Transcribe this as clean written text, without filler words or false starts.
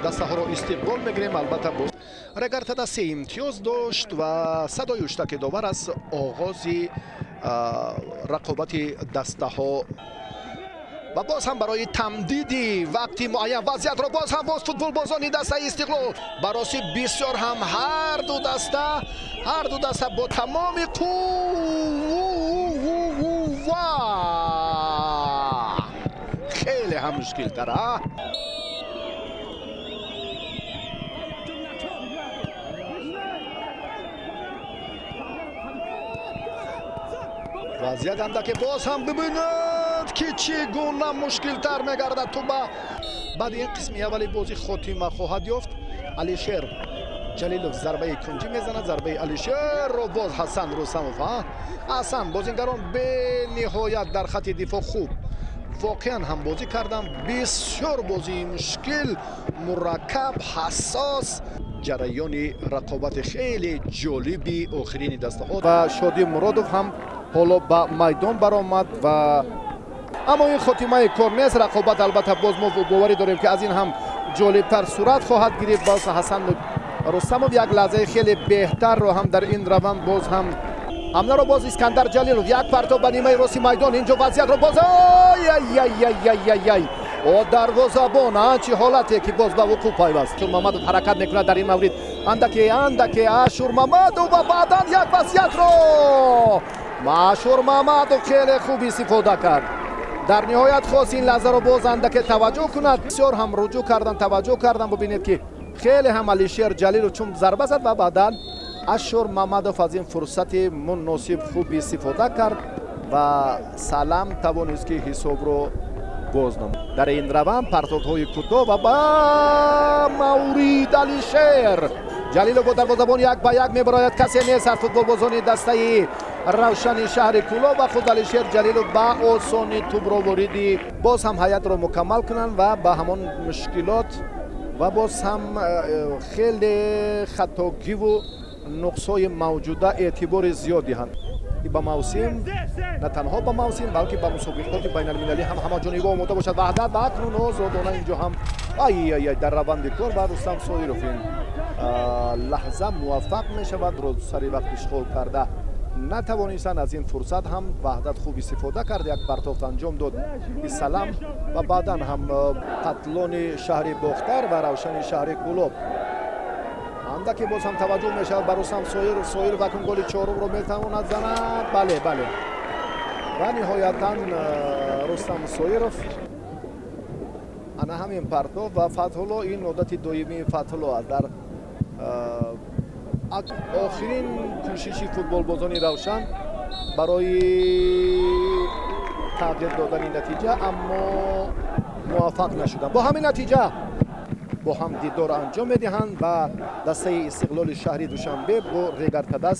Дастаҳоро истиқбол мегирем. Албатта, боз Регар-ТадАЗ 3 имтиёз дошт ва садои ҳуштаки довар аз оғози рақобати дастаҳо ва боз ҳам барои тамдиди вақти муайян вазъиятро боз ҳам боз футболбозони дастаи Истиқлол бароси бисёр ҳам ҳар ду даста бо тамоми қувва хеле ҳам мушкилтар. Вазъият андаке боз ҳам бибинед, ки чӣ гуна мушкилтар мегардад туба. Баъди ин қисми аввали бозӣ хотима хоҳад ёфт. Алишер Ҷалилов зарбаи кунҷӣ мезанад. Зарбаи Алишерро боз Ҳасан Рустамов. Ҳасан бозингарон бениҳоят дар хати дифоъ хуб воқеан ҳам бозӣ кардам. Бисёр бозии мушкил, мураккаб, ҳассос. Ҷараёни рақобати хеле ҷолиби охирини дастаҳо ва Шодӣ Муродов ҳам ҳоло ба майдон баромад ва аммо ин хотимаи кор нест. Рақобат албатта боз мо боварӣ дорем, ки аз ин ҳам ҷолибтар сурат хоҳад гирифт. Боз Ҳасан Рустамов як лаҳзаи хеле беҳтарро ҳам дар ин раванд боз ҳам ҳамларо боз Искандар Ҷалилов як партоб ба нимаи рости майдон. Инҷо вазъиятро боз ай о дарвозабон, чӣ ҳолате ки боз ба вуқӯъ пайваст. Шурмамадов ҳаракат мекунад дар ин маврид. Андаке Ашурмамадов ва баъдан як вазъиятро Ашурмамадов хеле хуб истифода кард. Дар ниҳоят хост ин лаҳзаро боз андаке таваҷҷӯҳ кунад. Бисёр ҳам руҷӯъ кардан, таваҷҷӯҳ кардан. Бубинед, ки хеле ҳам Алишер Ҷалилов чун зарба зад ва баъдан Ашурмамадов аз ин фурсати муносиб хуб истифода кард ва Салам тавонист, ки ҳисобро боз намуд. Дар ин раванд партобҳои кӯтоҳ ва ба маврид Алишер Ҷалилов бо дарвозабон як ба як мебарояд. Касе нест аз футболбозони дастаи Равшани шаҳри Кӯлоб ва худ Алишер Ҷалилов ба осонӣ тӯбро вориди боз ҳам ҳайатро мукаммал кунанд ва ба ҳамон мушкилот ва боз ҳам хеле хатогиву нуқсҳои мавҷуда эътибори зиёд диҳанд. Ба мавсим, на танҳо ба мавсим, балки ба мусобиқоти байналмилалӣ ҳам ҳамаҷониба омода бошад. Ваҳдат ва акнун озодона инҷо ҳам ай дар раванди кор ва Рустам Соиров ин лаҳза муваффақ мешавад. Ро сари вақт ишғол карда натавонистанд. Аз ин фурсат ҳам Ваҳдат хуб истифода кард, як партофт анҷом дод Салам ва баъдан ҳам Қатлони шаҳри Бохтар ва Равшани шаҳри Кӯлоб. Андаке боз ҳам таваҷҷӯҳ мешавад ба Рустам Соиров. Соиров акнун голи чорумро метавонад занад. Бале, бале. Ва ниҳоятан Рустам Соиров ана ҳамин партов ва Фатҳулло, ин одати доимии Фатҳулло аст. Дар охирин кӯшиши футболбозони Равшан барои тағйир додани натиҷа, аммо муваффақ нашуданд. Бо ҳамин натиҷа бо ҳам дидор анҷом медиҳанд ва дастаи Истиқлоли шаҳри Душанбе бо Регар-ТадАЗ.